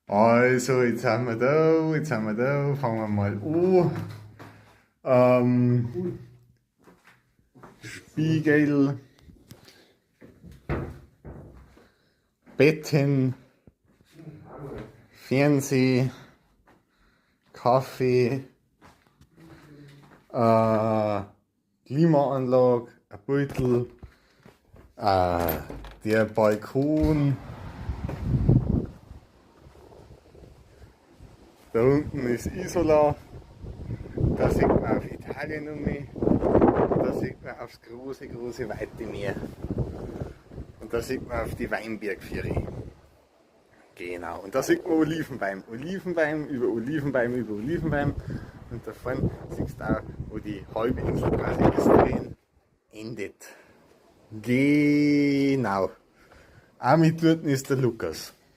Also, jetzt sind wir da, jetzt sind wir da, fangen wir mal an. Spiegel, Betten, Fernseh, Kaffee, Klimaanlage, ein Beutel, der Balkon. Da unten ist Isola, da sieht man auf Italien um mich, da sieht man aufs große, große, weite Meer und da sieht man auf die Weinbergführe. Genau, und da sieht man Olivenbaum, Olivenbaum über Olivenbaum über Olivenbaum und da vorne siehst du auch, wo die Halbinsel quasi Istrien endet. Genau. Auch mit dort ist der Lukas.